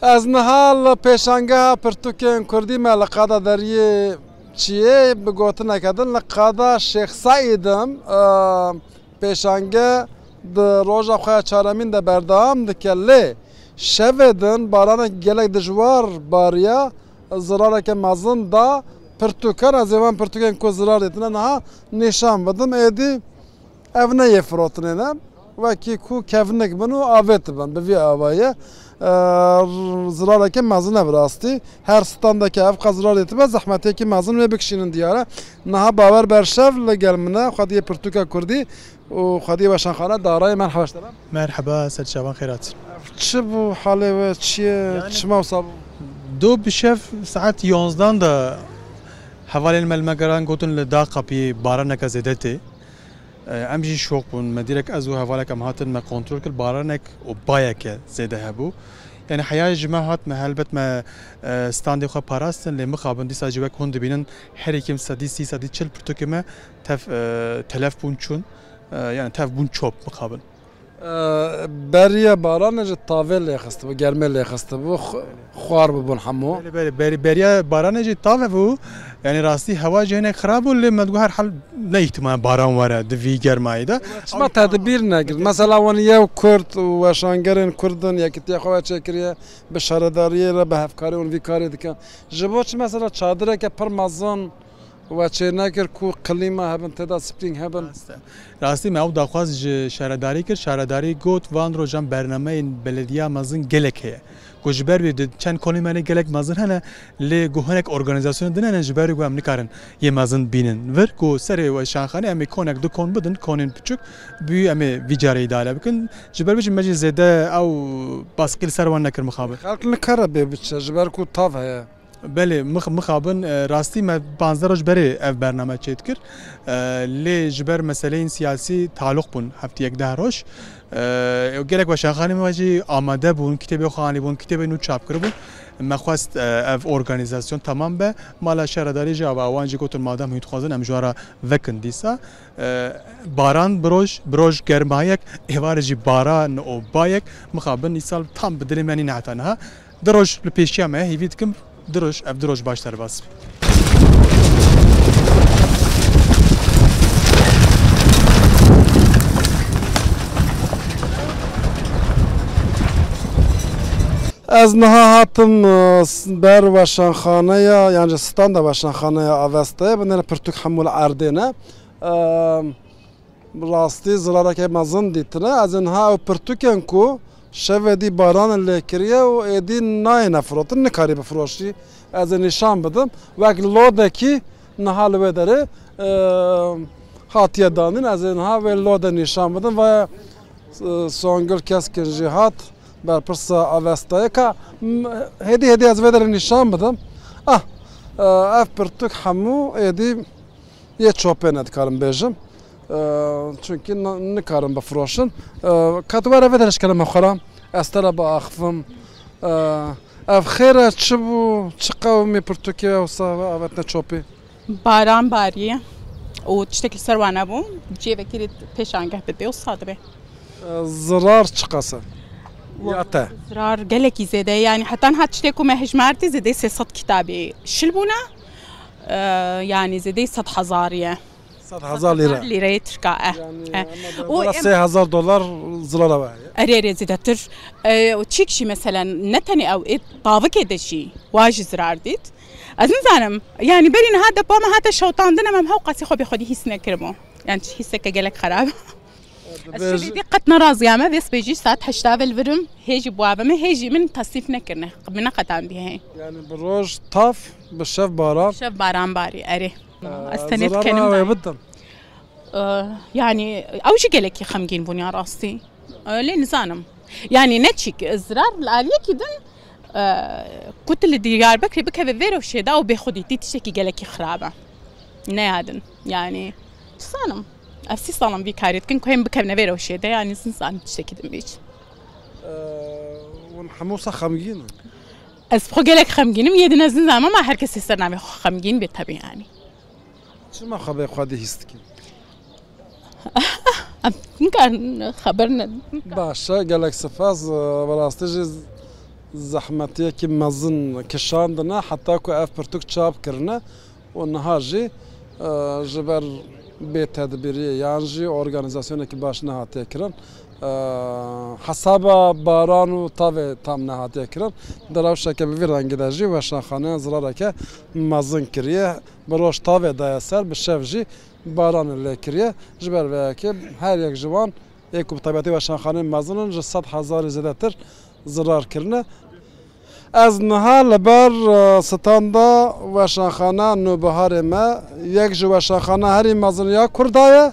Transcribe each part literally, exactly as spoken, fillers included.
Ez niha li pêşangeha pirtûkên kurdî me li qada deriyê çiyê bi gotineke din li qada Şêx Seîd im. Eee, pêşange di roja xwe ya çaremîn de berdewam dike, lê şevê din baranek gelek dijwar bariya, zirareke mezin da pirtûkan. Ez ê van pirtûkên ku zirar dîtine niha nîşan bidim. Êdî ev ne yê firotinê ne. Wekî ku kevnik bin û avêt bin, bi vî awayî ye. Eee, zirareke mezin e bi rastî. Her standeke ev qas zirar dîtibe, zehmetiyekî mezin wê bikişînin diyar e. Niha Bawer Berşev li gel min e, xwediyê pirtûka kurdî û xwediyê weşanxane Darayê. Merheba ji te re. Merheba, ser çavan xêr hatin. Çi bû halê we, çi ye, Yani çima wisa bû? Do bi şev saet yonzdan de hevalên me li me geran gotin li da qapiyê baraneke zêde tê. E, em jî şok bûn. Me dîrek ez û hevalek em hatin, me kontrol kir, baranek û bayeke zêde hebû. Yani heya ji me hat, me helbet me, e, standê xwe parastin, lê mixabin dîsa jî wek hûn dibînin, herî kêm sedî sî, sedî çil pirtûkê me tev, e, telef bûn çûn. E, yani tev bûn çop mixabin. E, beriya baranê jî tavê lê xistibû, germê lê xistibû, xu-, xwar bûbûn hemû. Belê, belê, beri-, beriya baranê jî tavê bû. Yani rastî hewa jî hinek xirab bû, lê me digot herhal ne îhtimal baran were di vî germayî de. Çima tedbîr negirt? Mesela wan yew kurd û weşangerên kurd in, yekîtiya xwe çêkiriye, bi şaredariyê re, bi hevkarî wan vî karê dikin. Ji bo çi mesela çadireke pir mezin we çênekir ku klîma hebin, tê de spring hebin? Rast e. Rastî me ew daxwaz ji şaredarî kir. Şaredarî got, van rojan bernameyên belediya mezin gelek heye. Ku ji ber wê di çend konê me ne gelek mezin hene, lê ku hinek organîzasyon din hene, ji ber wê ku em nikarin yê mezin bînin vir. Ku serê weşanxanê em ê konek du kon bidin, konên piçûk, bi em ê vî carê îdare bikin. Ji ber wê jî me jî zêde ew baskî li ser wan nekir mixabin. Xelk nikare bê biçe, ji ber ku tav heye. Belê, mix-, mixabin, e, rastî me panzdeh roj berê ev bername çêdikir. E, lê ji ber meseleyên siyasî taloq bûn heftiyek deh roj. E, gelek weşanxanê me jî amade bûn, kitêbê xwe anîbûn, kitêbê nû çap kiribûn. Me xwest, e, ev organîzasyon temam be. Mala şaredarî jî ava wan jî gotin, madem hûn dixwazin, em ji wan re vekin dîsa. E, baran bi roj, bi roj germayek, êvarê jî baran û bayek. Mixabin îsal tam bi dilê me nîne heta niha. Du roj li pêşiya me ye, hêvî dikim du roj, ev du roj baş derbas be. Ez niha hatim, e, s-, ber weşanxaneya, yani standa weşanxaneya Avestayê, binêre pirtûk hemû li erdê ne. E, Rastî zirareke mezin dîtine. Ez ê niha ew pirtûkên ku şevê dî baran lê kiriye û êdî nayêne firotin, nikarî bifiroşî. Ez ê nîşan bidim. Wek lodekî niha li wê derê, e, hatiye danîn. Ez ê niha wê lode nîşan bidim. Ve, e, Songul Keskin jî hat, berpirsa Avestayê ka, m-, hêdî hêdî ez vê derê nîşan bidim. Ah, e, ev pirtûk hemû êdî yê çopê ne dikarim bêjim. E, çunkî na-, nikarin bifiroşin. E, ka tu were vê derê ji kerema xwe re, ez te re biaxivim. E, ev xêr e, çi bû, çi qewimî pirtûkê wisa avêtine çopî? Baran bariye û tiştekî ser wan nebû. Cêvekirî pêşangeh bidê û sa dibe. E, zirar çiqas e? Ya te? Zirar gelekî zêde ye. Yani heta niha tiştê ku me hejmartî zêdeyî sê sed kitabê şil bûne. E, yani zêdeyî sed hezar ye. Sed hezar lîre. Lîreyê Tirka, e. Yani, e, ama û dolar, em sê hezar dolar zirara we heye. Erê, erê, zêdetir. E, û çîk jî mesela ne tenê ew ê tavikê de jî wa jî zirar dît. Ez nizanim. Yani berî niha depa me hate şewtandin, em, em hewqasî xwe bê xwedî hîs nekiribû. Yani hîseke gelek xerab. Ez Dibêj- şevê dî qet neraziyame, vê sibê jî saet heşta ve li vir im, hê jî biavime, hê jî min tesnîf nekirine, min neqetandiye hê. Yani bi roj tav, bi şev baran. Şev baran barî, erê. Ee, Ez tenê zirara dikinim wê dayê. Bidim. Ee, yani ew jî gelekî xemgîn bûn ya rastî. Ee, lê nizanim. Yani ne çîk, zirar li aliyekî din, ee, ku tu li Diyarbekirê bikeve vê rewşê de û bê xwedî tî tiştekî gelekî xirab e. Neyadin. Yani, çi zanim. Ev sî salan vî karê dikin ku hêm bikevne vê rewşê de, yani, zin zanim tiştekî din bêjin. Ee, hûn hemû wisa xemgîn in? Ez bi xwe gelek xemgîn im, yê din ez nizanim, ama her kes ê ser navê xwe xemgîn bê tebî, yani. Çima xwe bê xwedî hîs dikî? Em nikarin xeber nedin. Baş e, gelek spas. Ee, bi rastî jî zehmetiyekî mezin kişandine heta ku ev pirtûk çap kirine û niha jî, e, ji ber bêtedbîriyê yan jî organîzasyonekî baş nehatiye kirin. E, hesaba baran û tavê tam nehatiye kirin. Di rewşeke bi vî rengî de jî weşanxaneyan zirareke mezin kiriye. Bi roj tavê daye ser, bi şev jî baranê lê kiriye. Ji ber vê yekê her yek ji wan ê ku bi taybetî weşanxaneyên mezin in ji sed hezarî zêdetir zirar kirine. Ez niha li ber, e, standa weşanxana Nûbiharê me, yek ji weşanxana herî mezin ya Kurda ye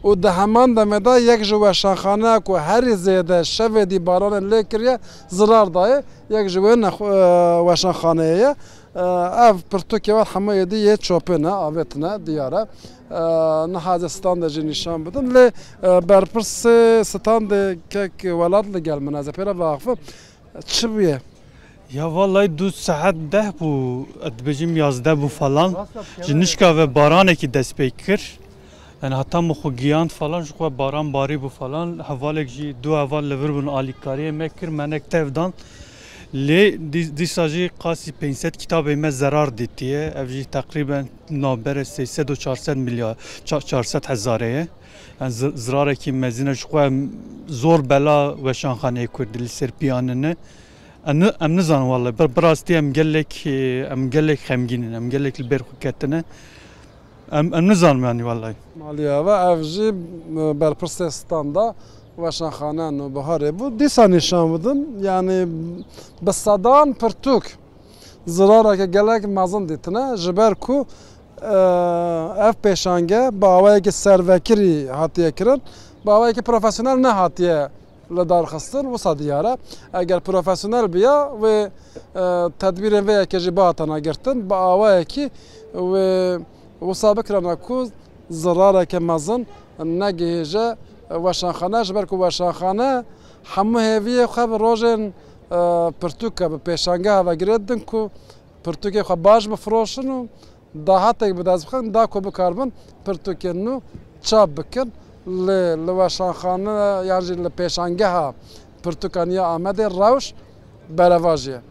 û di heman demê de yek ji weşanxaneya ku herî zêde şevê dî baranê lê kiriye, zirar daye, yek ji wê nexwe-, e, weşanxaneyê ye. E, ev pirtûkê we hemû êdî yê çopê ne, avêtine, diyar e. E, niha ez ê standê jî nîşan bidim. Lê, e, berpirsê standê kek Welat li gel min e, ez ê pê re biaxivim. Çi bûye? Ya vallahi dû saet deh bû, ez dibêjim yazdeh bû falan. Ji nişka ve baranekî dest pê kir. Yani heta min xwe giyand falan, ji xwe baran barî bû falan. Hevalek jî, du heval li vir bûn, alîkariyê me kir, me nek tev dan. Lê dî-, dîsa jî qasî pênc sed kitabê me zerar dîtiye. Ev jî teqrîben navbere sê sed û çar sed milyar, ça-, çar sed hezarê ye. Yani zi-, zirarekî mezin e, ji xwe em zor bela weşanxaneyê Kurdî li ser piyanine. Em ni-, em nizanin wallahî. Bi, bi rastî em gelek, em gelek xemgîn in, em gelek li ber xwe ketine. Em, em nizanin yanî wallahî. Maliye ve ev jî, e, berpirsê standa weşanxane Nûbiharê bû. Dîsa nîşan bidin. Yanî bi sedan pirtûk zirareke gelek mezin dîtine. Ji ber ku, e, ev pêşange bi awayekî servekirî hatiye kirin, bi awayekî profesyonel nehatiye li dar xistin, wisa diyar e. Eger profesyonel biya, wê, e, tedbîrên vê yekê jî bihatana girtin, bi awayekî wê wisa bikirana ku zirareke mezin negihêje weşanxane, ji ber ku weşanxane hemû hêviyê xwe bi rojên, e, pirtûke, bi pêşangeha ve girê didin ku pirtûkê xwe baş bifiroşin û dahatek bi dest bixin, da ku bikaribin pirtûkên nû çap bikin. Lê li weşanxane yan jî li pêşangeha pirtûkan ya Amedê rewş berevajî ye.